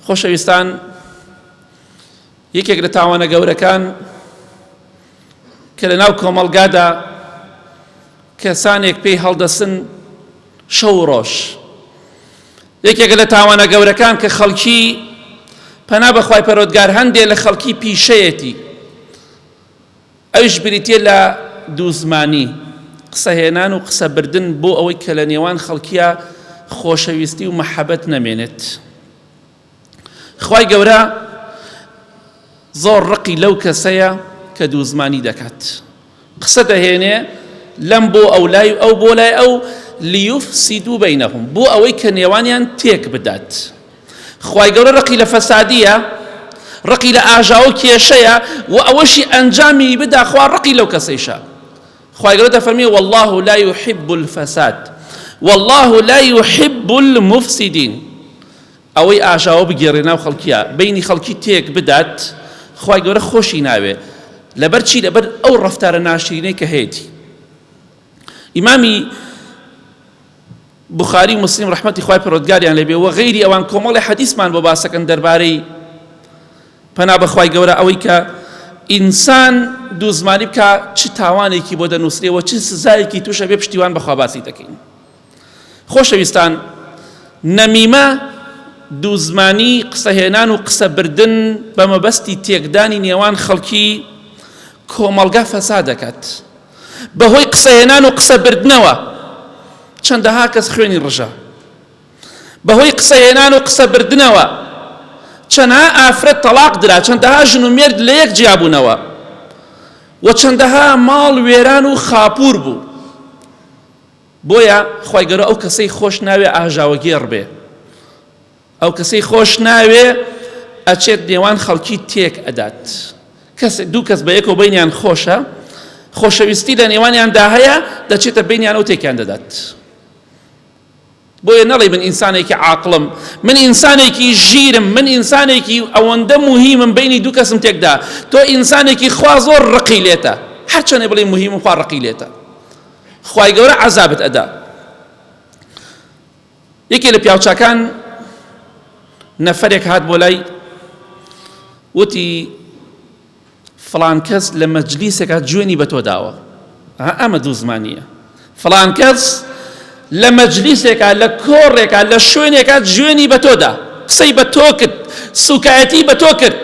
خۆشەویستان یەکێک لە تاوانە گەورەکان کە لە ناو کۆمەڵگادا کەسانێک پێی هەڵدەسن شەو و ڕۆژ یەکێکە لە تاوانە گەورەکان کە خەڵکی پەنا بەخوای پەرۆدگار هەندێ لە خەڵکی پیشەیەتی ئەویش بریتیە لە دووزمانی، قسەهێنان و قسەبردن بۆ ئەوەی کە لە نێوان خەڵکیا خۆشەویستی و مەحەبەت نەمێنێت. خوای گەورە زۆر ڕقی لەو کەسەیە کە دووزمانی دەکات. قسە دەهێنێ لەم بۆ ئەو لای و ئەو بۆ لای ئەو لیوفسیدو بەینەهم بۆ ئەوەی کە نێوانیان تێک بدات. خوای گەورە ڕقی لە فەسادیە، ڕقی لە ئاژاوە و کێشەیە و ئەوەشی ئەنجامی بدا خوا ڕقی لەو کەسەیشە. خوای گەورە دەفەرمێ واللە لا یحب الفساد واللە لا یحب المفسدین. ئەوەی ئاژاوە بگێڕێ ناو خەڵکیە بینی خەڵکی تێک بدات خوای گەورە خۆشی ناوێ لەبەر چی لەبەر ئەو ڕەفتارە ناشرینەی کە هەیەتی. ئیمامی بوخاری و موسلیم ڕەحمەتی خوای پەروەردگاریان لێ بێ و غەیری ئەوان کۆمەڵی حەدیسمان بۆ باسەکەن دەربارەی پەنا بەخوای گەورە ئەوەی کە ئینسان دوو زمانی بکا چ تاوانێکی بۆ دەنووسرێ و چ سزایەکی تووشە بێ پشتیوان بەخوا باسی دەکەین. خۆشەویستان نەمیمە دووزمانی قسەهێنان و قسەبردن بە مەبەستی تێکدانی نێوان خەڵکی کۆمەڵگا فەساد دەکات. بەهۆی قسەهێنان و قسەبردنەوە چەندەها کەس خوێنی ڕژا. بەهۆی قسەهێنان و قسەبردنەوە چەندها ئافرەت تەڵاق درا، چەندەها ژن و مێرد لە یەک جیابوونەوە و چەندەها ماڵ وێران و خاپوور بوو. بۆیە خوای گەورە ئەو کەسەی خۆش ناوێ ئاژاوەگێڕ بێ، ئەو کەسەی خۆش ناوێ ئەچێت نێوان خەڵکی تێک ئەدات. کەس دوو کەس بە یەکەوە بینیان خۆشە، خۆشەویستی لە نێوانیاندا هەیە، دەچێتە بینیان و تێکیان دەدات. بۆیە نەڵێی من ئینسانێکی عاقڵم، من ئینسانێکی ژیرم، من ئینسانێکی ئەوەندە موهیمم بینی دوو کەسم تێکدا. تۆ ئینسانێکی خوا زۆر ڕقی لێتە، هەرچەندێ بڵێی موهیمم خوا ڕقی لێتە. خوای گەورە عەزابت ئەدا. یەکێ لە پیاوچاکان نەفەرێک هات بۆ لای وتی فڵان کەس لە مەجلیسێکا جوێنی بە تۆ داوە. ئەمە دوو زمانییە. فڵان کەس لە مەجلیسێکا لە کۆڕێکا لە شوێنێکا جوێنی بە تۆ دا، قسەی بە تۆ کرد، سوکایەتی بە تۆ کرد.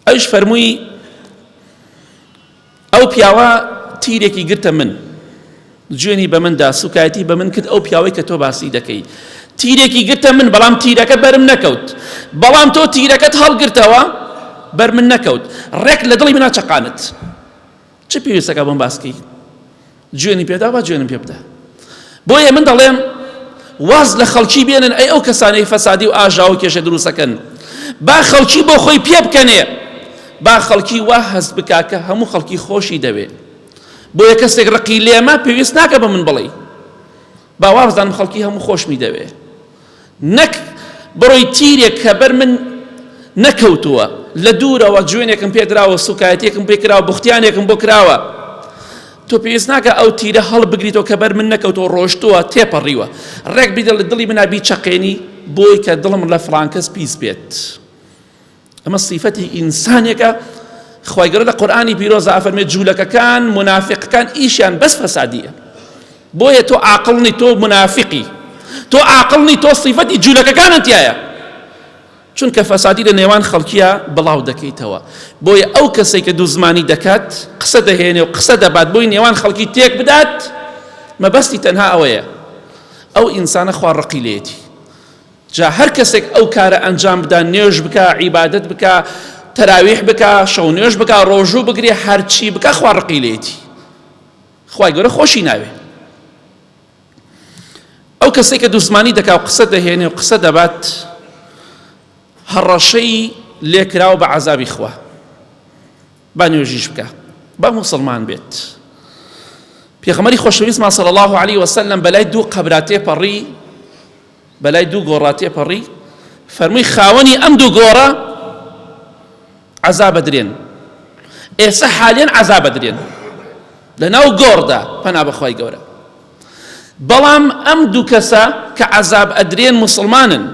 ئەویش فەرمووی ئەو پیاوە تیرێکی گرتە من، جوێنی بە من دا، سوکایەتی بە من کرد، ئەو پیاوەی کە تۆ باسی دەکەی تیرێکی گرتە من، بەڵام تیرەکە بەرم نەکەوت، بەڵام تۆ تیرەکەت هەڵگرتەوە بەر من نەکەوت، ڕێک لە دڵی منا چەقانت. چ پێویستەکە بۆم باسکەی؟ جوێنی پێدا با جوێنم پێ بدە. بۆیە من دەڵێم واز لە خەڵکی بێنن ئەی ئەو کەسانەی فەسادی و ئاژاوە و کێشە دروستەکەن با خەڵکی بۆ خۆی پێ بکەنێ با خەڵکی وا هەست بکا کە هەموو خەڵکی خۆشی دەوێ بۆیە کەسێک ڕقی لێمە پێویست ناکە بە من بڵێ با وابزانم خەڵکی هەموو خۆشمی دەوێ نەک بڕۆی تیرێک کە بەر من نەکەوتووە لە دوورەوە جوێنێکم پێدراوە سوکایەتێکم پێ کراوە بوختیانێکم بۆ کراوە تۆ پێویست ناکە ئەو تیرە هەڵبگریتەوە کە بەر من نەکەوتەوە ڕۆشتووە تێپەڕیوە ڕێک بیدە لە دڵی منا بیچەقێنی بۆی کە دڵم لە فڵانکەس پیس بێت ئەمە سیفەتی ئینسانێکە خوای گەورە لە قورئانی پیرۆزا ئەفەرمێ جوولەکەکان مونافیقەکان ئیشیان بەس فەسادیە بۆیە تۆ عاقڵ نی تۆ منافقی تۆ عاقڵ نی تۆ سیفەتی جوولەکەکانت تایە چونکە فەسادی لە نێوان خەڵکیە بڵاو دەکەیتەوە بۆیە ئەو کەسێک کە دوو زمانی دەکات قسە دەهێنێ و قسە دەبات بۆی نێوان خەڵکی تێک بدات مەبەستی تەنها ئەوەیە ئەو ئینسانە خوا ڕقی لێتی جا هەر کەسێک ئەو کارە ئەنجام بدا نوێژ بکا عیبادەت بکا تەراویح بکا شەو نوێژ بکا ڕۆژوو بگرێ هەرچی بکا خوا ڕقی لێتی خوای گەورە خۆشی ناوێ. ئەو کەسێک کە دووزمانی دەکا و قسە دەهێنێ و قسە دەبات هەڕەشەی لێکراوە بە عەزابی خوا با نوێژیش بکە با موسڵمان بێت. پێغەمبەری خۆشەویستمان صلی الله علیه وسلم بەلای دوو قەبرا تێپەڕی بەلای دوو گۆڕا تێپەڕی فەرمووی خاوەنی ئەم دوو گۆڕە عەزاب ئەدرێن ئێستا حالیەن عەزاب ئەدرێن لەناو گۆڕدا پەنا بەخوای گەورە بەڵام ئەم دوو کەسە کە عەزاب ئەدرێن موسڵمانن.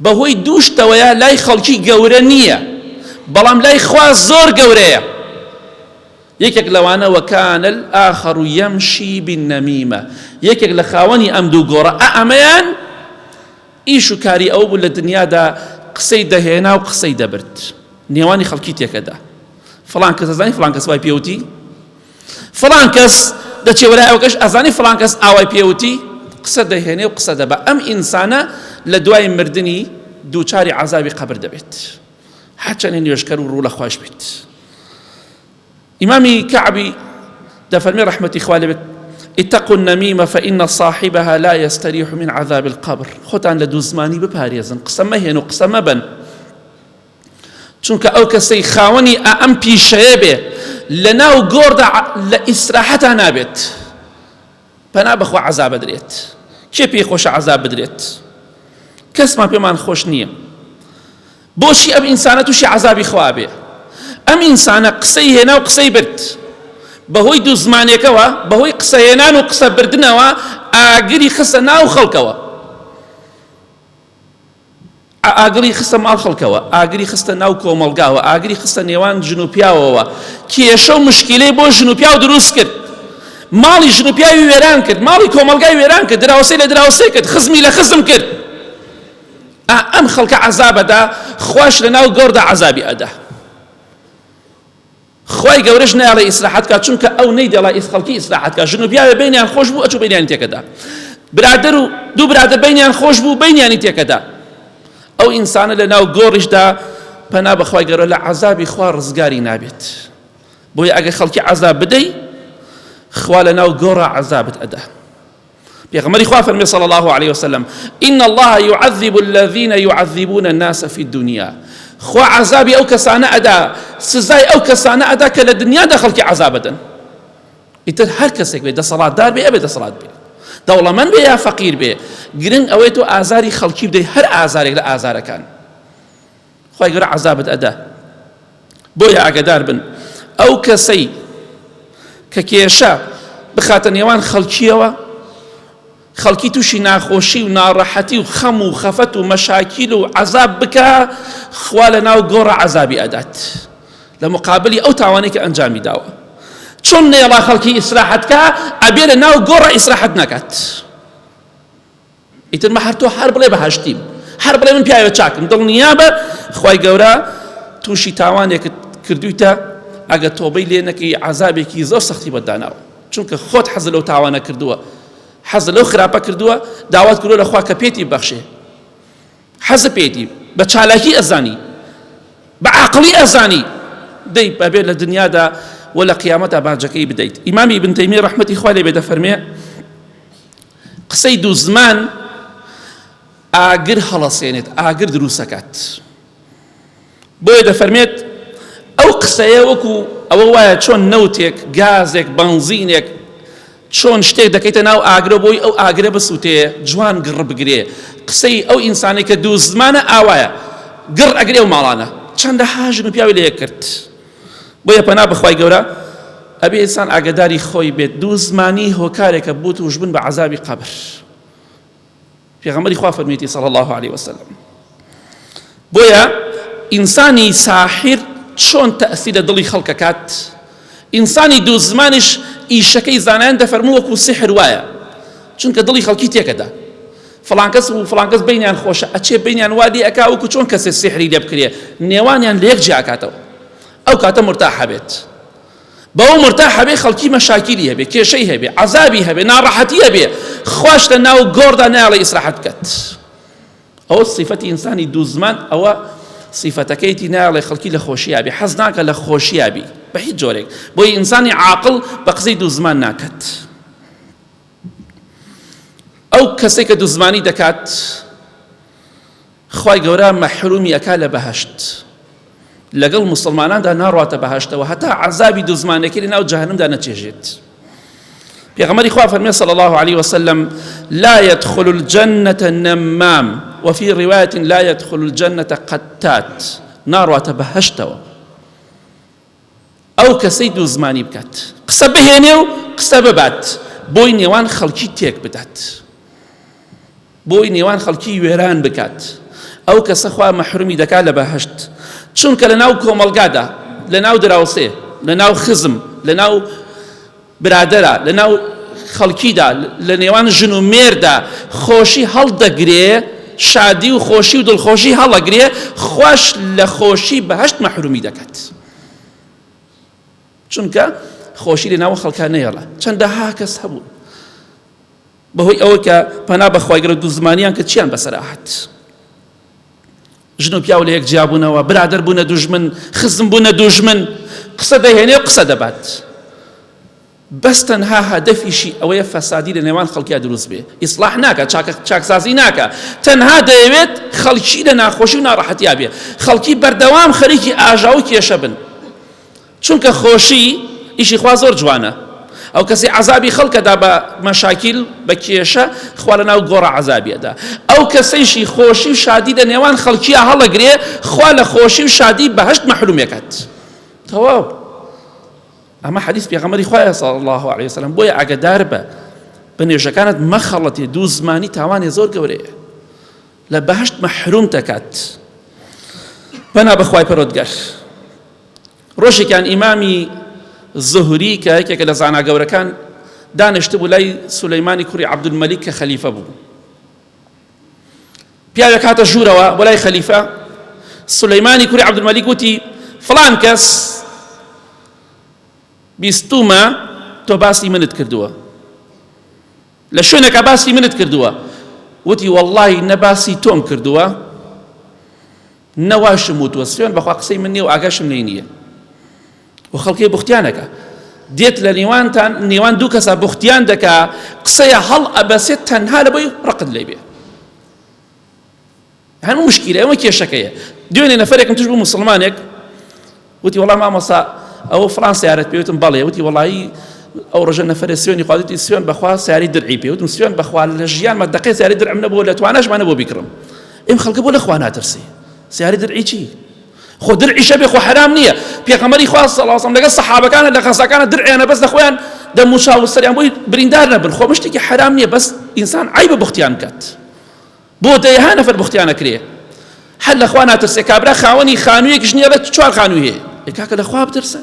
بەهۆی دوو شتەوەیە لای خەڵکی گەورە نییە بەڵام لای خوا زۆر گەورەیە. یەکێک لەوانە وکان الآخر یمشی بالنمیمە یەکێک لە خاوەنی ئەم دوو گۆڕە ئا ئەمەیان ئیش و کاری ئەو بوو لە دنیادا قسەی دەهێنا و قسەی دەبرد نێوانی خەڵکی تێکەدا فڵان کەس ئەزانی فڵان کەس وای پێوتی فڵان کەس دەچێ وەلای ئەوکەش ئەزانی فڵان کەس ئاوای پێوتی قسە دەهێنێ و قسە دەبا ئەم ئینسانە لە دوای مردنی دووچاری عەزابی قەبر دەبێت هەرچەنێ نوێژکەر و ڕوو لە خواش بێت ئیمامی کەعبی دەفەرمێ ڕەحمەتی خوا لێبێت اتقوا النميمة فإن صاحبها لا يستريح من عذاب القبر خۆتان لە دووزمانی بپارێزن قسە مەهێن و قسە مەبەن چونکە ئەو کەسەی خاوەنی ئەم پیشەیە بێ لە ناو گۆڕدا لە ئیسراحەتا نابێت پەنا بەخوا عەزاب ئەدرێت کێ پێی خۆشە عەزاب بدرێت کەسمان پێمان خۆش نییە بۆچی ئەم ئینسانە تووشی عەزابی خوا بێ ئەم ئینسانە قسەی هێنا و قسەی برد بەهۆی دوو زمانێکەوە بەهۆی قسەهێنان و قسە بردنەوە ئاگری خستە ناو خەڵکەوە ئاگری خستە ماڵ خەڵکەوە، ئاگری خستە ناو کۆمەڵگاوە، ئاگری خستە نێوان ژن و پیاوەوە، کێشە و مشکیلەی بۆ ژن و پیاو دروست کرد، ماڵی ژن و پیاوی وێران کرد، ماڵی کۆمەڵگای وێران کرد، دراوسێی لە دراوسێ کرد، خزمی لە خزم کرد. ئەم خەڵکە عەزابەدا، خواش لە ناو گۆڕدا عەزابی ئەدا. خوای گەورەش نایەڵێ ئیسراحەت کا چونکە ئەو نەیدەڵا ئیس خەڵکی ئیسراحەت کا ژن و پیاوێ بینیان خۆش بوو ئەچوو بینیانی تێکەدا برادەر و دوو برادەر بینیان خۆش بوو بینیانی تێکەدا ئەو ئینسانە لە ناو گۆڕیشدا پەنا بەخوای گەورە لە عەزابی خوا ڕزگاری نابێت بۆیە ئەگەر خەڵکی عەزاب بدەی خوا لە ناو گۆڕا عەزابت ئەدا پێغەمبەری خوا فەرمی صلی الله علیه وسلم ان الله يعذب الذين يعذبون الناس في الدنيا خوا عذابی ئەو کەسانە ئەدا سزای ئەو کەسانە ئەدا کە لە دنیادا خەڵکی عذاب بدەن ئیتر هەر کەسێک بێ دەسەڵاتدار بێ ئەبێ دەسەڵات بێ دەوڵەمەند بێ یا فەقیر بێ گرنگ ئەوەی تۆ ئازاری خەڵکی بدەی هەر ئازارێک لە ئازارەکان خوای گەورە عەزابت ئەدا بۆیە ئاگدار بن ئەو کەسەی کە کێشە بخاتە نێوان خەڵکیەوە خەڵکی تووشی ناخۆشی و ناڕەحەتی و خەم و خەفەت و مەشاکیل و عەزاب بکە خوا لە ناو گۆڕە عەزابی ئەدات لە مقابلی ئەو تاوانەی کە ئەنجامی داوە چۆن نێڵا خەڵکی ئیسراحەت کا ئەبێ لە ناو گۆڕە ئیسراحەت نەکات ئیتر مە هەر تۆ هەر بڵێ بەهەشتیم هەر بڵێ من پیاوێ چاکم دڵنیابە خوای گەورە تووشی تاوانێکت کردویتە ئەگە تۆبەی لێ نەکەی عەزابێکی زۆر سەختی بۆت داناوە چونکە خۆت حەز لەو تاوانە کردووە حەز لەو خراپە کردووە داوات کردووە لە خوا کە پێتی بەخشێ حەز پێتی بە چالاکی ئەزانی بە عاقڵی ئەزانی دەی ئەبێت لە دنیادا و لە قیامەتا باجەکەی بدەیت ئیمامی ئیبن تەیمیە ڕەحمەتی خوا لێ بێ دەفەرمێ قسەی دوو زمان ئاگر هەڵەسێنێت ئاگر دروستەکات بۆیە دەفەرمێت ئەو قسەیە وەکو ئەوە وایە چۆن نەوتێک گازێک بەنزینێک چۆن شتێک دەکەیتە ناو ئاگرە بۆی ئەو ئاگرە بسووتێ جوان گڕ بگرێ قسەی ئەو ئینسانێک کە دوو زمانە ئاوایە گڕ ئەگرێ و ماڵانە چەندەها ژن و پیاوی لە یەک کرد بۆیە پەنا بەخوای گەورە ئەبێ ئینسان ئاگەداری خۆی بێت دوو زمانی هۆکارێکە بۆ تووشبوون بە عەزابی قەبر پێغەمبەری خوا فەرموویەتی صلی الله علیه وسلم بۆیە ئینسانی ساحر چۆن تەئسیر لە دڵی خەڵکەکات ئینسانی دوو زمانیش ئیشەکەی زانایان دەفەرموو وەکو سحر وایە چونکە دڵی خەڵکی تێکەدا فڵان کەس و فڵان کەس بینیان خۆشە ئەچێ بینیان وا لێ ئەکا وەکو چۆن کەسێ سیحری لێ بکرێ نێوانیان لە یەک جیا ئەکاتەوە ئەو کاتە مرتاح هەبێت بەوە مرتاح هەبێ خەڵکی مەشاکیلی هەبێ کێشەی هەبێ عەزابی هەبێ ناڕەحەتی هەبێ خواش لە ناو گۆڕدا نایەڵێ ئیسراحەت بکات ئەوە سیفەتی ئینسانی دوو زمان ئەوە سیفەتەکەیتی نایەڵێ خەڵکی لە خۆشییا بێ حەز ناکە لە خۆشییا بی بە هیچ جۆرێک بۆی ئینسانی عاقڵ بە قسەی دوو زمان ناکات ئەو کەسێک کە دوزمانی دەکات خوای گەورە مەحرومی ئەکا لە بەهەشت لەگەڵ مسلماناندا ناڕاتە بەهەشتەوە هەتا عەزابی دوزمانەکەی لە ناو جەهەنمدا نەچێژێت پێغەمبەری خوا فەرمی صلی الله عليه وسلم لا يدخل الجنة نمام وفي رواية لا يدخل الجنة قتات ناڕاتە بەهەشتەوە ئەو کەسەی دوو زمانی بکات قسە بهێنێ و قسە ببات بۆی نێوان خەڵکی تێک بدات. بۆی نێوان خەڵکی وێران بکات ئەو کەسە خوا مەحرومی دەکات لە بەهەشت چونکە لە ناو کۆمەڵگادا لە ناو دراوسێ لە ناو خزم لە ناو برادەرا لە ناو خەڵکیدا لە نێوان ژن و مێردا خۆشی هەڵدەگرێ شادی و خۆشی و دڵخۆشی هەڵەگرێ خواش لە خۆشی بەهەشت مەحرومی دەکات چونکە خۆشی لە ناو خەڵکا نەیەڵا چەندەها کەس هەبوو بەهۆی ئەوە کە پەنا بەخوای گەورە دووزمانیان کە چیان بەسەر هات ژن و پیاو لە یەک جیابوونەوە برادەر بوونە دوژمن خزم بوونە دوژمن قسە دەهێنێ و قسە دەبات بەس تەنها هەدەفیشی ئەوەیە فەسادی لە نێوان خەڵکیا دروست بێ ئیسلاح ناکە چاکسازی ناکە تەنها دەیەوێت خەڵکی لە ناخۆشی و ناڕەحەتیا بێ خەڵکی بەردەوام خەریکی ئاژاو و کێشە بن چونکە خۆشی ئیشی خوا زۆر جوانە ئەو کەسی عەزابی خەڵکەدا بە مەشاکیل بە کێشە خوا لە ناو گۆڕە عەزابی ئەدا ئەو کەسەیشی خۆشی و شادی لە نێوان خەڵکییا هەڵەگرێ خوا لە خۆشی و شادی بەهەشت مەحرومێکات تەواو ئەمە حەدیث پێغەمبەری خوایە صلی الله علیه وسلم بۆیە ئاگدار بە بە نوێژەکانت مەخەڵەتێ دوو زمانی تاوانێ زۆر گەورەیە لە بەهەشت مەحروم دەکات پەنا بەخوای پەرۆدگەر ڕۆژێکیان ئیمامی زوهری کە یەکێکە لە زانا گەورەکان دانیشتبوو لای سولەیمانی کوڕی عەبدولمەلیک کە خەلیفە بوو. پیاوێک هاتە ژوورەوە بۆ لای خەلیفە سولەیمانی کوڕی عەبدولمەلیک وتی فڵان کەس بیستومە تۆ باسی منت کردووە لە شوێنێکا باسی منت کردووە وتی وەڵڵاهی نە باسی تۆم کردووە نە واشم وتووە سوێن بەخوا قسەی من نییە و ئاگاشم لێی نییە و خەڵکی بوختیانەکە دێت لە نێوانتان نێوان دوو کەسا بوختیان دەکا قسەیە هەڵ ئەبەسێت تەنها لە بۆی ڕقت لێ بێ هەموو مشکیلە ئەمە کێشەکەیە دوێنێ نەفرێکم توش بوو مسلمانێک وتی وەڵا مامۆستا ئەوە فڵان سیارەت پێ وتم بەڵێ وتی وەڵایی ئەو ڕۆژە نەفرێ سوێنی خواردوتی سوێن بەخوا سیاری درعی پێ وتم سوێن بەخوا لە ژیانمە دەقەی سیاری درعم نەبوو لە تواناشما نەبوو بیکڕم ئێم خەڵکە بۆ لە خوا ناترسی سیاری درعی چی خۆ درعیشە بێ خۆ حرام نییە پێغەمبەری خوا صلی الله علیه وسلم لەگەڵ سەحابەکانە لە غەزاکانە درعیانە بەس لە خۆیان دەم و چاو و سەریان بۆی بریندار نەبن خۆ مشتێکی حرام نییە بەس ئینسان عیبە بوختیان بکات بۆ دەیەها نەفەر بوختیان ئەکرێ هەر لەخوا ناترسێ کابرا خاوەنی خانوویەکیش نییە بە چوار خانووی هەیە ئێ کاکە لەخوا بترسە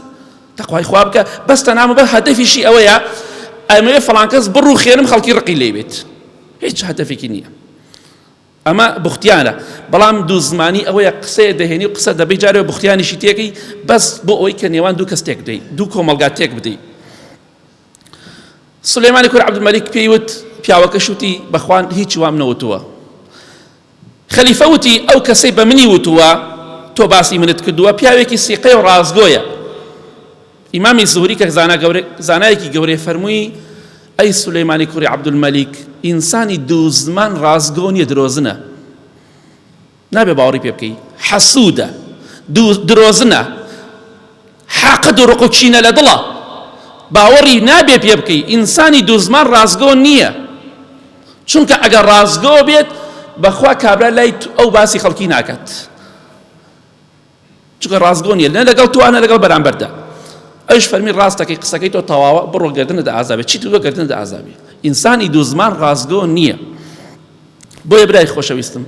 تەقوای خوا بکە بەس تەنها بە هەدەفیشی ئەوەیە ئەمەوێ فڵان کەس بڕوخێنم خەڵکی ڕقی لێ بێت هیچ هەدەفێکی نییە ئەمە بوختیانە بەڵام دوو زمانی ئەوەیە قسەیە دەهێنی و قسە دەبەی جارێ بوختیانیشی تێکەی بەس بۆ ئەوەی کە نێوان دوو کەس تێک بدەی دوو کۆمەڵگا تێک بدەی سولەیمانی کوڕی عەبدولمەلیک پێی وت، پیاوەکەش وتی، بەخوا هیچ وام نەوتووە. خەلیفە وتی، ئەو کەسەی بە منی وتووە تۆ باسی منت کردووە، پیاوێکی سیقەیە و ڕاستگۆیە. ئیمامی زوهری کە زانایەکی گەورەیە فەرمووی، ئەی سولەیمانی کوڕی عەبدولمەلیک، ئینسانی دووزمان ڕاستگۆ نییە، درۆزنە. نابێ باوەڕی پێ بکەی حەسوودە درۆزنە حەقد و ڕق و کینە لە دڵە باوەڕی نابێ پێ بکەی ئینسانی دووزمان ڕاستگۆ نییە چونکە ئەگەر ڕاستگۆ بێت بەخوا کابرا لای ئەو باسی خەڵکی ناکات چونکە ڕاستگۆ نیە نە لەگەڵ تۆ نە لەگەڵ بەرامبەردا ئەویش فەرمی ڕاستەکەی قسەکەی تۆ تەواوە بڕۆ گردنت ئازابێ چیت بۆ گردنت ئازابێ ئینسانی دوو زمان ڕاستگۆ نییە بۆیە برای خۆشەویستم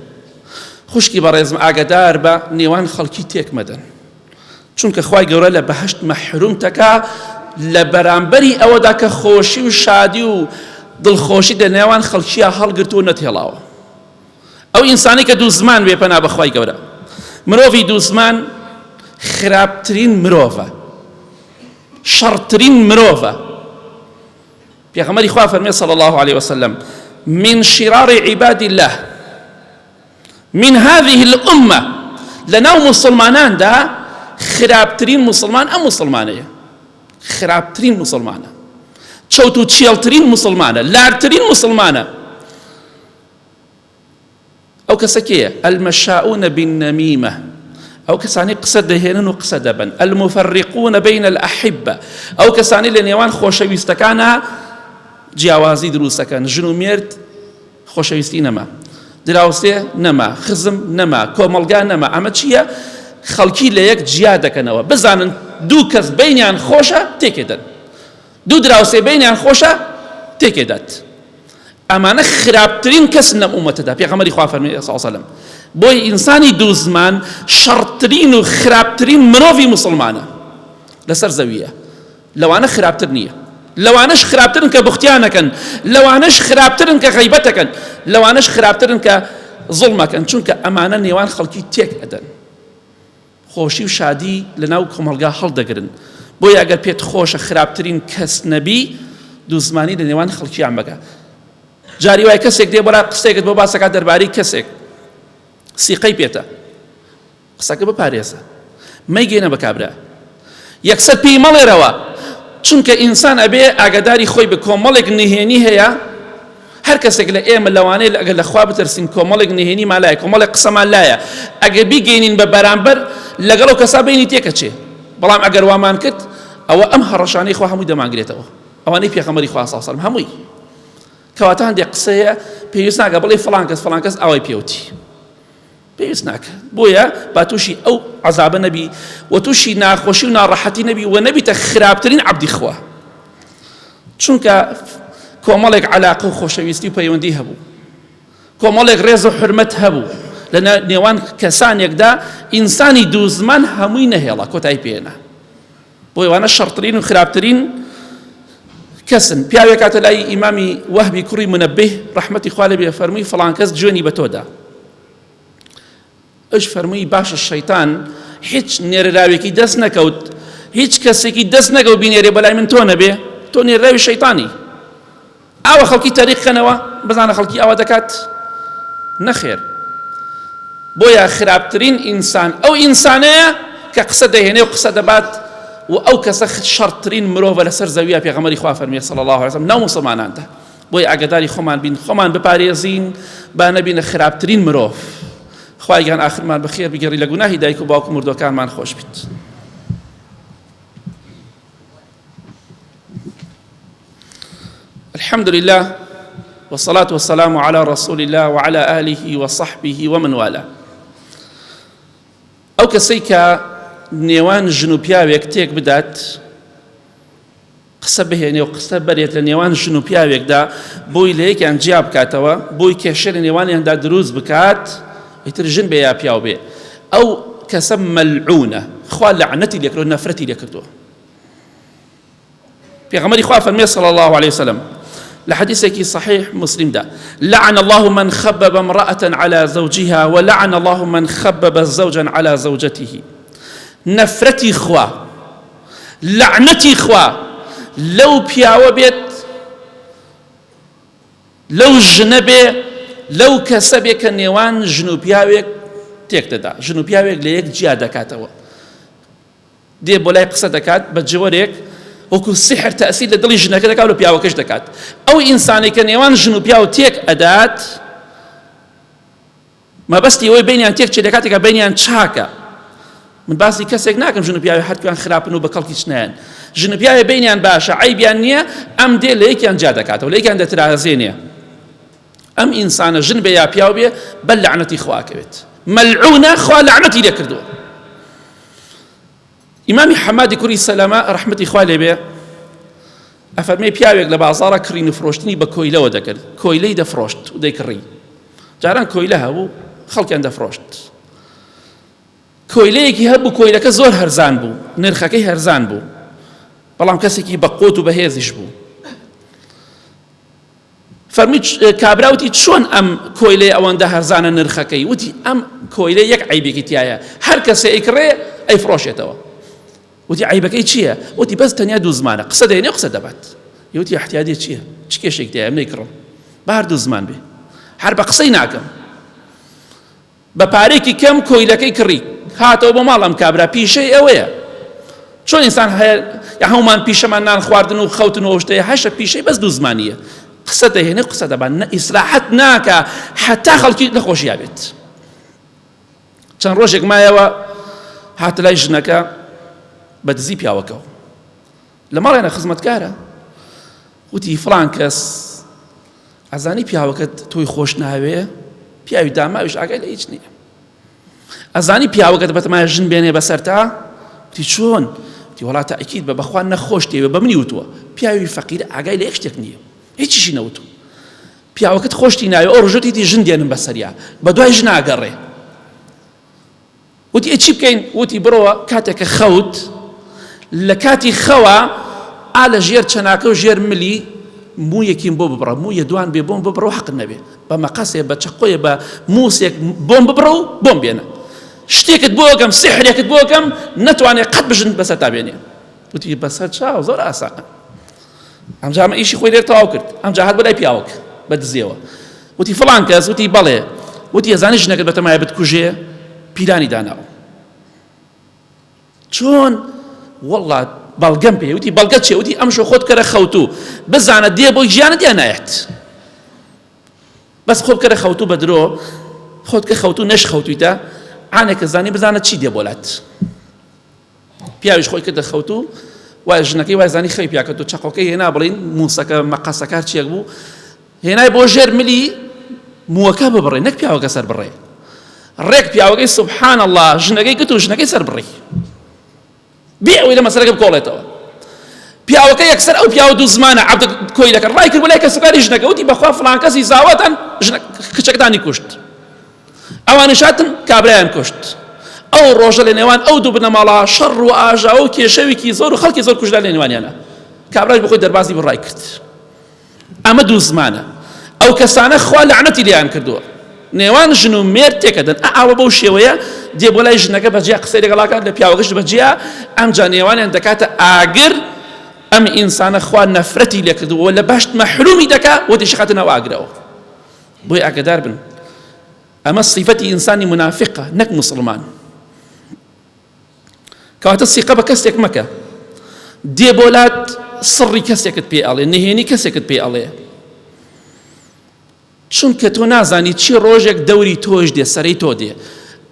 خوشکی بەڕێزم ئاگدار بە نێوان خەڵکی تێک مەدەن چونکە خوای گەورە لە بەهشت مەحروم تەکا لە بەرامبەری ئەوەدا کە خۆشی و شادی و دڵخۆشی لە نێوان خەڵکییا هەڵگرتووە نەتهێڵاوە ئەو ئینسانەی کە دوو زمان بێ پەنا بەخوای گەورە مرۆڤی دوو زمان خراپترین مرۆڤە شەڕترین مرۆڤە پێغەمبەری خوا فەرمێ صلی الله عليه وسلم من شرار عباد الله من هذه الأمة لەناو مسلماناندا خراپترین مسلمان ئەم مسلمانەیە خراپترین مسلمانە چەوت و چێڵترین مسلمانە لارترین مسلمانە ئەو کەسە کێیە؟ المشاؤون بالنمیمە ئەو کەسانەی قسە دەهێنن و قسە دەبەن المفرقون بین الأحبە ئەو کەسانەی لە نێوان خۆشەویستەکانە جیاوازی دروستەکەن ژن و مێرد خۆشەویستی نەما دراوسێ نەما خزم نەما کۆمەڵگا نەما ئەمە چییە؟ خەڵکی لە یەک جیا دەکەنەوە بزانن دوو کەس بینیان خۆشە تێکێدەن دوو دراوسێ بینیان خۆشە تێکێدات. ئەمانە خراپترین کەسن لەم ئومەتەدا پێغەمبەری خوا فەرمی صلی الله علیه وسلم بۆی ئینسانی دوو زمان شەڕترین و خراپترین مرۆڤی موسڵمانە لەسەر زەویە لەوانە خراپتر نییە لەوانەش خراپترن کە بوختیانەکەن لەوانەش خراپترن کە غیبەتەکەن لەوانەش خراپترن کە زوڵمەکەن چونکە ئەمانە نێوان خەڵکی تێک ئەدەن خۆشی و شادی لەناو کۆمەڵگا هەڵدەگرن بۆیە ئەگەر پێت خۆشە خراپترین کەس نەبی دووزمانی لە نێوان خەڵکیان بەکە جاری وای کەسێک دێ بۆ قسەیەکت بۆ باسەکات دەربارەی کەسێک سیقەی پێتە قسەکە بپارێزە مەیگەینە بە کابرا یەکسەر پێی مەڵێرەوە چونکە ئینسان ئەبێ ئاگاداری خۆی بە کۆمەڵێک نهێنی هەیە هەر کەسێک لە ئێمە لەوانەیە ئەگەر لە خوا بترسین کۆمەڵێک نهێنی مالایە کۆمەڵێک قسەمان لایە ئەگەر بیگەینین بە بەرامبەر لەگەڵ ئەو کەسا بینی تێکەچێ بەڵام ئەگەر وامان کرد ئەوە ئەم هەڕەشانەی خوا هەمووی دەمانگرێتەوە ئەوانەی پێغەمبەری خوا صلی الله هەمووی کەواتە هەندێک قسەیە پێویست ناکە بڵێ فڵان کەس فڵان کەس ئاوای پێوتی پێویست ناکە بۆیە با تووشی ئەو عەزابە نەبی و تووشی ناخۆشی و ناڕەحەتی نەبی و نەبیتە خراپترین عەبدی خوا چونکە کۆمەڵێک عەلاقە و خۆشەویستی و پەیوەندی هەبوو کۆمەڵێک ڕێز و حرمەت هەبوو لە نێوان کەسانێکدا ئینسانی دوو زمان هەمووی نەهێڵا کۆتایی پێێنا بۆیە وانە شەڕترین و خراپترین کەسن پیاوێک کاتە لای ئیمامی وەهبی کوڕی منەبه ڕەحمەتی خوا لێ فەرمووی فڵان کەس جوێنی بە تۆدا ئەوش فەرمووی باشە شەیتان هیچ نێرراوێکی دەست نەکەوت هیچ کەسێکی دەست نەکەوت بینێرێ بەلای من تۆ نەبێ تۆ نێرراوی شەیتانی ئاوا خەڵکی تەریق کەنەوە بزانە خەڵکی ئاوا دەکات نەخێر بۆیە خراپترین ئینسان ئەو ئینسانەیە کە قسە دەهێنێ و قسە دەبات و ئەو کەسە شەڕترین مرۆڤە لەسەر زەویە پێغەمبەری خوا فەرمی صلی الله علیه وسلم ناو موسڵماناندا بۆیە ئاگاداری خۆمان بین خۆمان بپارێزین با نەبینە خراپترین مرۆڤ خوای گیان ئاخرمان بەخێر بگێڕی لە گوناهی دایک و باوک و مردوەکانمان خۆش بیت. الحمد لله والصلاة والسلام على رسول الله وعلى آله وصحبه ومن والاه ئەو کەسەی کە نێوان ژن و پیاوێک تێک بدات قسە بهێنێ و قسە بەرێت لە نێوان ژن و پیاوێکدا بۆی لە یەکیان جیا بکاتەوە بۆی کێشە لە نێوانیاندا دروست بکات ئیتر ژن بێ یا پیاو بێ ئەو کەسە مەلعونە خوا لەعنەتی لێکردووە نەفرەتی لێکردووە پێغەمبەری خوا فەرمێ صلی الله عليه وسلم لە حديثێکی صحيح مسلمدا لعن الله من خبب امرأة على زوجها ولعن الله من خبب زوجا على زوجته نەفرەتی خوا لەعنەتی خوا لەو پیاوە بێت لەو ژنە بێ لەو کەسە بێ کە نێوان ژن و پیاوێک تێک دەدا ژن و پیاوێک لە یەک جیا دەکاتەوە دێ بۆ لای قسە دەکات بە جۆرێک وەکو سحر تەئسیر لە دڵی ژنەکە دەکات و لە پیاوەکەش دەکات ئەو ئینسانێک کە نێوان ژن و پیاو تێک ئەدات مەبەستی ئەوەی بینیان تێک چێ لە کاتێکا بینیان چاکە من باسی کەسێک ناکەم ژن و پیاوی هەرکویان خراپن و بە کەڵکی چنایەن ژن و پیاوی بینیان باشە عەیبیان نییە ئەم دێ لە یەکیان جیا دەکاتەوە لە یەکیان دەترازێنێ ئەم ئینسانە ژن بێ یا پیاو بێ بەر لەعنەتی خوا کەوێت مەلعونە خوا لەعنەتی لێ کردووە ئیمامی حەمادی کوڕی سەلەمە ڕەحمەتی خوا لێ بێ ئەفەرمێ پیاوێک لە بازاڕە کڕین و فرۆشتنی بە کۆیلەوە دەکرد کۆیلەی دەفرۆشت و دەیکڕی جاران کۆیلە هەبوو خەڵکیان دەفرۆشت کۆیلەیەکی هەبوو کۆیلەکە زۆر هەرزان بوو نرخەکەی هەرزان بوو بەڵام کەسێکی بەقوت و بەهێزیش بوو فەرمووی کابرا وتی چۆن ئەم کۆیلەیە ئەوەندە هەرزانە نرخەکەی وتی ئەم کۆیلە یەک عەیبێکی تایە هەر کەسێ ئەیکڕێ ئەیفرۆشێتەوە وتی عەیبەکەی چییە وتی بەس تەنیا دوو زمانە قسە دێنێ و قسە دەبات وتی احتیادی چییە چ کێشێک تایە من ئەیکڕم با هەر دوو زمان بێ هەر بە قسەی ناکەم بە پارەیەکی کەم کۆیلەکەی کڕی هاتەوە بۆ ماڵ ئەم کابرا پیشەی ئەوەیە چۆن ئینسان هەیە یا هەمومان پیشەمان نان خواردن و خەوتن و شتەیە هەشە پیشەی بەس دوو زمانیە قسە دەهێنێ قسە دەبان نە ئیسراحەت ناکا حتا خەڵکی نەخۆشییا بێت چەند ڕۆژێک مایەوە هاتە لای ژنەکە بە دزی پیاوەکەەوە لە ماڵیانە خزمەتکارە وتی فڵان کەس ئەزانی پیاوەکەت تۆی خۆش ناوێ پیاوی داماویش ئاگای لە هیچ نییە ئەزانی پیاوەکەت بەتەمایە ژن بێنێ بەسەرتا وتی چۆن وتی وەڵا تەئکید بە بەخوا نەخۆش تێوێ بە منی وتووە پیاوی فەقیر ئاگای لە یەک شتێک نییە هیچیشی نەوتوو. پیاوەکەت خۆشتی ناوێ ئەو ڕژەتی ژن دێنم بەسەریا بە دوای ژن ئاگەڕێ. وتی ئەی چی بکەین؟ وتی بڕۆ کاتێک کە خەوت لە کاتی خەوا ئا لە ژێر چەناکە و ژێر ملی موویەکیم بۆ ببڕە، موویە دوان بێ بۆم ببڕە و حەقت نەبێ بە مەقەسێ بە چەقۆیە بە مووسێک بۆم ببڕە و بۆم بێنە شتێکت بۆ ئەکەم سیحرێکت بۆ ئەکەم نەتوانێ قەت بژن بەسەرتا بێنێ. وتی بەسەر چاو زۆر ئاسانە. ئەمجا ئەمە ئیشی خۆی لێر تەواو کرد ئەمجا هات بۆ لای پیاوەک بە دزیەوە وتی فڵان کەس وتی بەڵێ وتی ئەزانی ژنەکەت بەتەمایە بتکوژێ پیلانی داناوە چۆن والله بەڵگەم پێ وتی بەڵگە چێ وتی ئەمشۆ خۆت کەرە خەوتوو بزانە دێ بۆ گیانت یا نایەت بەس خۆ بکەرە خەوتوو بە درۆ خۆت کە خەوتوو نەش خەوتویتە عانێکە زانی بزانە چی دێ بۆلات پیاویش خۆی کردە خەوتوو وای ژنەکەی وای زانی خەوی پیا کردو چەقۆکەی هێنا بڵین موسەکە مەقەسەکە چیەک بوو هێنای بۆ ژێر ملی مووەکە ببڕێ نەک پیاوەکە سەر بڕێ ڕێک پیاوەکەی سبحان الله ژنەکەی گوت و ژنەکەی سەر بڕی بێ ئەوەی لە مەسەلەکە بکۆڵێتەوە پیاوەکە یەکسەر ئەو پیاوە دوو زمانە عەبد کۆیلەکە ڕای کرد بۆ لای کەسوکاری ژنەکە وتی بەخوا فڵان کەسی زاواتان ژنە کچەکەتانی کوشت ئەوانیش هاتن کابرایان کوشت. ئەو ڕۆژە لە نێوان ئەو دوو بنەماڵە شەڕ و ئاژاوە و کێشەوێکی زۆر و خەڵکی زۆر کوژرا لە نێوانیانە. کابراش بۆ خۆی دەربازی بوو ڕای کرد. ئەمە دوو زمانە. ئەو کەسانە خوا لەعنەتی لێیان کردووە. نێوان ژن و مێرد تێکەدەن. ئا ئاوە بەو شێوەیە دێ بۆ لای ژنەکە بەجیا قسەی لەگەڵاکات لە پیاوەکەش بەجیا ئەمجا نێوانیان دەکاتە ئاگر ئەم ئینسانە خوا نەفرەتی لێکردووە لە بەهەشت مەحرومی دەکا و دەیشخاتە ناو ئاگرەوە. بۆیە ئاگادار بن ئەمە سیفەتی ئینسانی منافقە نەک موسڵمان. کەواتە سیقە بە کەسێک مەکە دێ بۆ لات سڕی کەسێکت پێ ئەڵێ نهێنی کەسێکت پێ ئەڵێ چونکە تۆ نازانی چی ڕۆژێک دەوری تۆش دێ سەرەی تۆ دێ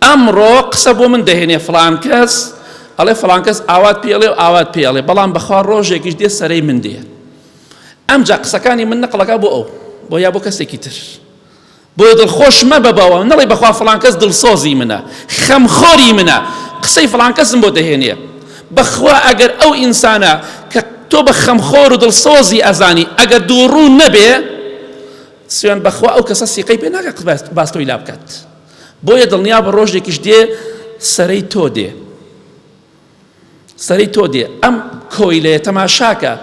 ئەمڕۆ قسە بۆ من دەهێنێ فڵان کەس ئەڵێ فڵان کەس ئاوات پێڵێ و ئاوات پێڵێ بەڵام بەخوا ڕۆژێکیش دێ سەرەی من دێ ئەمجا قسەکانی من نەقڵەکا بۆ ئەو بۆ یا بۆ کەسێکی تر بۆیە دڵخۆش مەبە بەوە نەڵێ بەخوا فڵان کەس دڵسۆزی منە خەمخۆری منە قسەی فڵان کەسم بۆ دەهێنێ بەخوا ئەگەر ئەو ئینسانە کە تۆ بە خەمخۆر و دڵسۆزی ئەزانی ئەگەر دووڕوو نەبێ سوێن بەخوا ئەو کەسە سیقەی پێ ناکە باس تۆی لا بکات بۆیە دڵنیا بە ڕۆژێکیش دێ سەرەی تۆ دێ سەری تۆ دێ ئەم کۆیلەیە تەماشاکە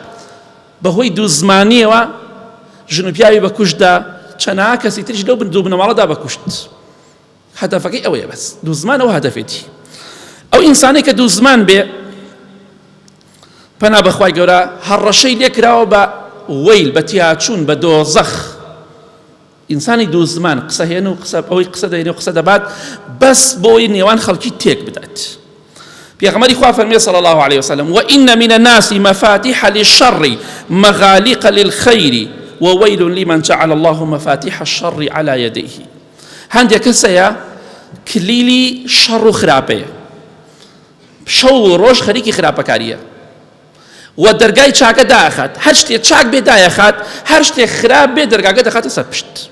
بەهۆی دوو زمانیەوە ژن و پیاوی بە کوشتدا چەناها کەسی تریش لەو بن دوو بنەماڵەدا بە کوشت هەدەفەکەی ئەوەیە بەس دوو زمان ئەو هەدەفێتی ئەو ئینسانەی کە دوو زمان بێ پەنا بەخوای گەورە هەڕەشەی لێکراوە بە وەیل بە تیاچوون بە دۆزەخ ئینسانی دوو زمان قسە هێن و قسە ئەوەی قسە دەێنێ و قسە دەبات بەس بۆی نێوان خەڵکی تێک بدات پێغەمبەری خوا فەرمی صلی الله علیه وسلم وإن من الناس مفاتيح للشر مغاليق للخير وويل لمن جعل الله مفاتيح الشر على يديه هەندێک کەس هەیە کلیلی شەڕ و خراپەیە شەو و ڕۆژ خەریکی خراپەکاریە و دەرگای چاکە داخات هەر شتێ چاک بێ دایەخات هەر شتێ خراپ بێ دەرگاکە دەخاتە سەر پشت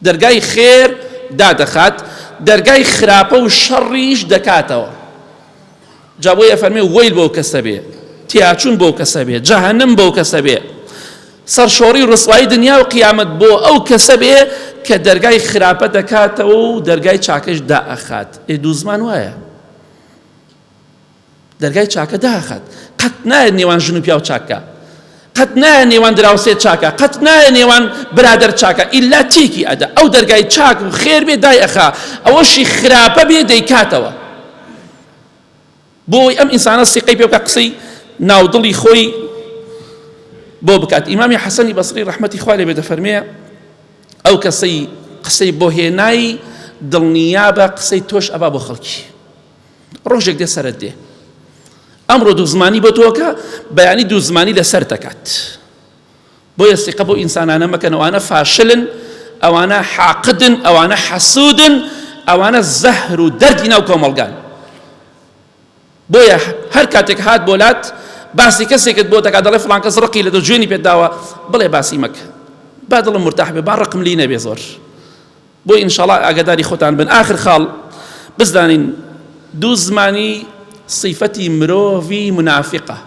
دەرگای خێر دادەخات دەرگای خراپە و شەڕیش دەکاتەوە جا بۆیە فەرمێ وەیل بۆ کەسە بێ تیاچوون بۆ کەسە بێ جەهەنم بۆ کەسە بێ سەرشۆڕی و ڕسوایی دنیا و قیامەت بۆ ئەو کەسە بێ کە دەرگای خراپە دەکاتەوە و دەرگای چاکەش دائەخات ئێ دوو زمان وایە دەرگای چاکە داخات قەت نایە نێوان ژن و پیاو چاکە قەت نایە نێوان دراوسێ چاکە قەت نایە نێوان برادەر چاکە ئیلا تێکی ئەدا ئەو دەرگای چاک و خێر بێ دای ئەخا ئەوەشی خراپە بێ دەیکاتەوە بۆ ئەوەی ئەم ئینسانە سیقەی پێ بکە قسەی ناودڵی خۆی بۆ بکات ئیمامی حەسەنی بەسری ڕەحمەتی خوا لێ بێ دەفەرمێ ئەو کەسەی قسەی بۆ هێنای دڵنیابە قسەی تۆش ئەبا بۆ خەڵکی ڕۆژێک دێ سەرت دێ ئەمڕۆ دوو زمانی بۆ تۆکە بەیانی دوو زمانی لەسەر دەکات بۆیە سیقە بۆ ئینسانانە مەکەن ئەوانە فاشلن ئەوانە حاقدن ئەوانە حەسوودن ئەوانە زەهر و دەردی ناو کۆمەڵگان بۆیە هەر کاتێک هات بۆ لات باسی کەسێکت بۆ دەکات دەڵێ فڵان کەس ڕقی لە دۆ جوێنی پێت داوە بڵێ باسی مەکە با دڵم مرتاح بێ با ڕقم لی نەبێ زۆر بۆ ئینشاڵا ئاگاداری خۆتان بن ئاخر خاڵ بزانین دوو زمانی سیفەتی مرۆڤی منافقە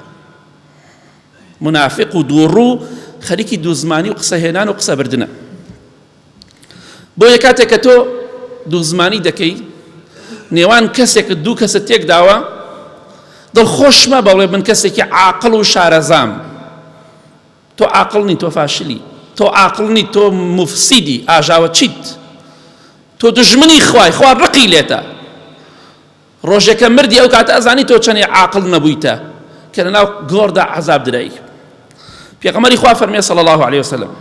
منافق و دووڕوو خەریکی دوو زمانی و قسەهێنان و قسەبردنە. بۆیە کاتێک کە تۆ دووزمانی دەکەی نێوان کەسێکت دوو کەست تێکداوە دڵخۆش مەبە بڵێ من کەسێکی عاقڵ و شارەزام تۆ عاقڵ نی تۆ فاشلی تۆ عاقڵ نی تۆ مفسیدی ئاژاوە چیت تۆ دژمنی خوای خوا ڕقی لێتە ڕۆژێکە مردی ئەو کاتە ئەزانی تۆ چەنێ عاقڵ نەبوویتە کە لەناو گۆڕدا عەزاب درای پێغەمبەری خوا فەرمێ صلی الله علیه وسلم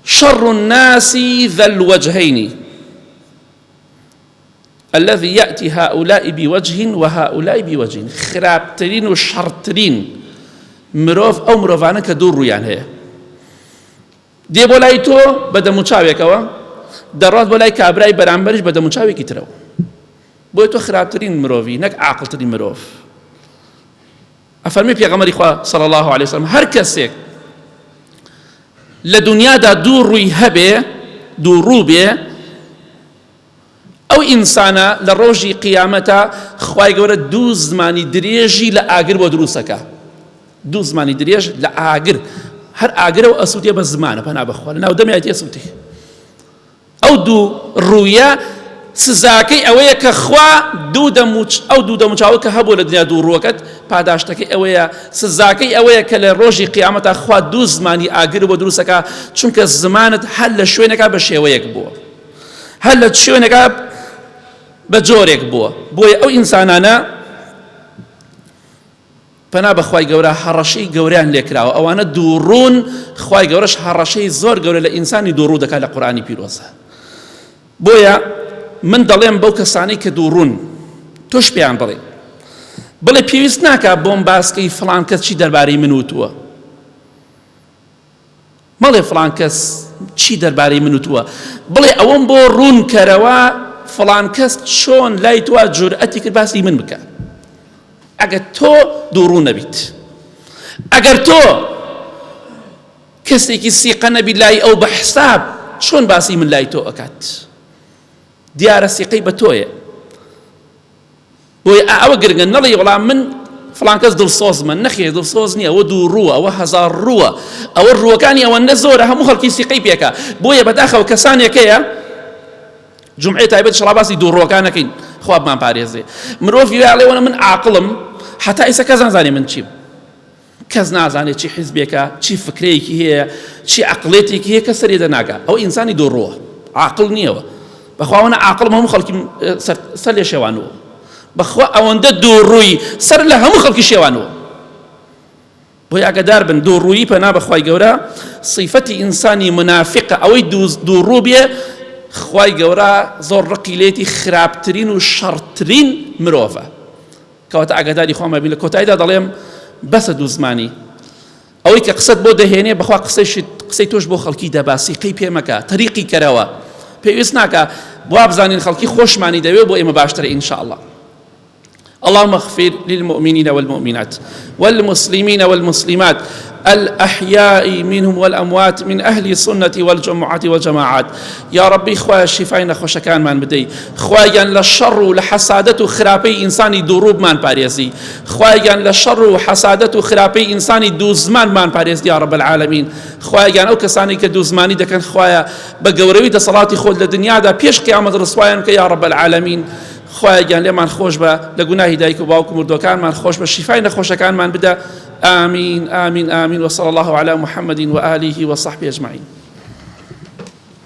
شر الناس ذا الوجهين الذي يأتي هؤلاء بوجه وهؤلاء بوجه خراپترین و شەڕترین مرۆڤ ئەو مرۆڤانە کە دوو ڕوویان هەیە دێ بۆ لای تۆ بە دەموچاوێکەوە دەڕات بۆ لای کابرای بەرامبەریش بە دەموچاوێکی ترەوە بۆیە تۆ خراپترین مرۆڤی نەک عاقڵترین مرۆڤ ئەفەرمی پێغەمبەری خوا صلی الله علیه وسلم هەر کەسێک لە دنیادا دوو ڕووی هەبێ دوو ڕوو بێ ئەو ئینسانە لە ڕۆژی قیامەتە خوای گەورە دوو زمانی درێژی لە ئاگر بۆ دروستەکە دوو زمانی درێژ لە ئاگر هەر ئاگرەوە ئەسووتێ بە زمانە پەنا بەخوا لە ناو دەمیاتی ئەسووتێ ئەو دوو ڕوویە سزاکەی ئەوەیە کە خوا دوو دەموچ ئەو دوو دەموچاوە کە هەبوو لە دنیا دوو ڕووەکەت پاداشتەکەی ئەوەیە سزاکەی ئەوەیە کە لە ڕۆژی قیامەتا خوا دوو زمانی ئاگر بۆ دروستەکە چونکە زمانت هەر لە شوێنەکە بە شێوەیەک بووە هەر لە شوێنەکە بە جۆرێک بووە بۆیە ئەو ئینسانانە پەنا بە خوای گەورە هەڕەشەی گەورەیان لێکراوە ئەوانە دووڕوون خوای گەورەش هەڕەشەی زۆر گەورە لە ئینسانی دووڕوو دەکات لە قورئانی پیرۆزە بۆیە من دەڵێم بەو کەسانەی کە دووڕوون تۆش پێیان بڵێ بڵێ پێویست ناکا بۆم باسکەی فڵان کەس چی دەربارەی من وتووە مەڵێ فڵان کەس چی دەربارەی من وتووە، بڵێ ئەوەم بۆ ڕوون کەرەوە فڵان کەس چۆن لای تۆ جورئەتی کرد باسی من بکە. ئەگەر تۆ دووڕوو نەبیت، ئەگەر تۆ کەسێکی سیقە نەبی لای ئەو بە حساب چۆن باسی من لای تۆ ئەکات؟ دیارە سیقەی بە تۆیە. بۆیە ئەوە گرنگە نەڵێی وەڵا من فڵان کەس دڵسۆزمە، نەخێر دڵسۆز نییە، ئەوە دووڕووە، ئەوە هەزار ڕووە، ئەوە ڕووەکانی ئەوەندە زۆرە هەموو خەڵکی سیقەی پێکا، بۆیە بەداخەوە کەسانێک هەیە جومعەی تایبەت ئیشەڵا باسی دووڕووەکان نەکەین خوا بمانپارێزێ مرۆڤی وایە ئەڵێ وەنە من عاقڵم هەتا ئیستا کەس نازانێ من چیم. کەس نازانێت چی حیزبێکە، چی فکرەیەکی هەیە، چی عەقڵێتێکی هەیە، کەس سەری دەناگا. ئەوە ئینسانی دووڕووە، عاقڵ نییەوە. بەخوا ئەوەنە عاقڵم هەموو خەڵکی سەر لێ شێوانووە. بەخوا ئەوەندە دووڕووی سەر لە هەموو خەڵکی شێوانووە. بۆیە ئاگادار بن دووڕوویی پەنا بە خوای گەورە سیفەتی ئینسانی منافقە ئەوەی دووڕوو بێ خوای گەورە زۆر ڕقی لێتی خراپترین و شەڕترین مرۆڤە. کەواتە ئاگاداری خۆمان بین لە کۆتاییدا دەڵێم بەسە دوو زمانی ئەوەی کە قسەت بۆ دەهێنێ بەخوا قسەی قسەی تۆش بۆ خەڵکی دەبا سیقەی پێ مەکە تەریقی کەرەوە پێویست ناکە وابزانین خەڵکی خۆشمانی دەوێ بۆ ئێمە باشترە ئینشاءاللە اللهم اغفر للمؤمنين والمؤمنات والمسلمين والمسلمات الأحياء منهم والأموات من أهل السنة والجمعة والجماعات یا ڕەبی خوایە شیفای نەخۆشەکانمان بدەی خوایە گیان لە شەڕ و لە حەسادەت و خراپەی ئینسانی دووڕوو بمان پارێزی خوایە گیان لە شەڕ و حەسادەت و خراپەی ئینسانی دوو زمان بمان پارێزی یا رب العالمین خوایە گیان ئەو کەسانی کە دوو زمانی دەکەن خوایە بە گەورەوی دەسەڵاتی خۆت لە دنیادا پێش قیامەت ڕسوایان بکە یا رب العالمین خوایە گیان لێمان خۆش بە لە گوناهی دایک و باوک و مردوەکانمان خۆش بە شیفای نەخۆشەکانمان بدە آمین آمین آمین وصلی الله علی محمد وآله وصحبه اجمعین.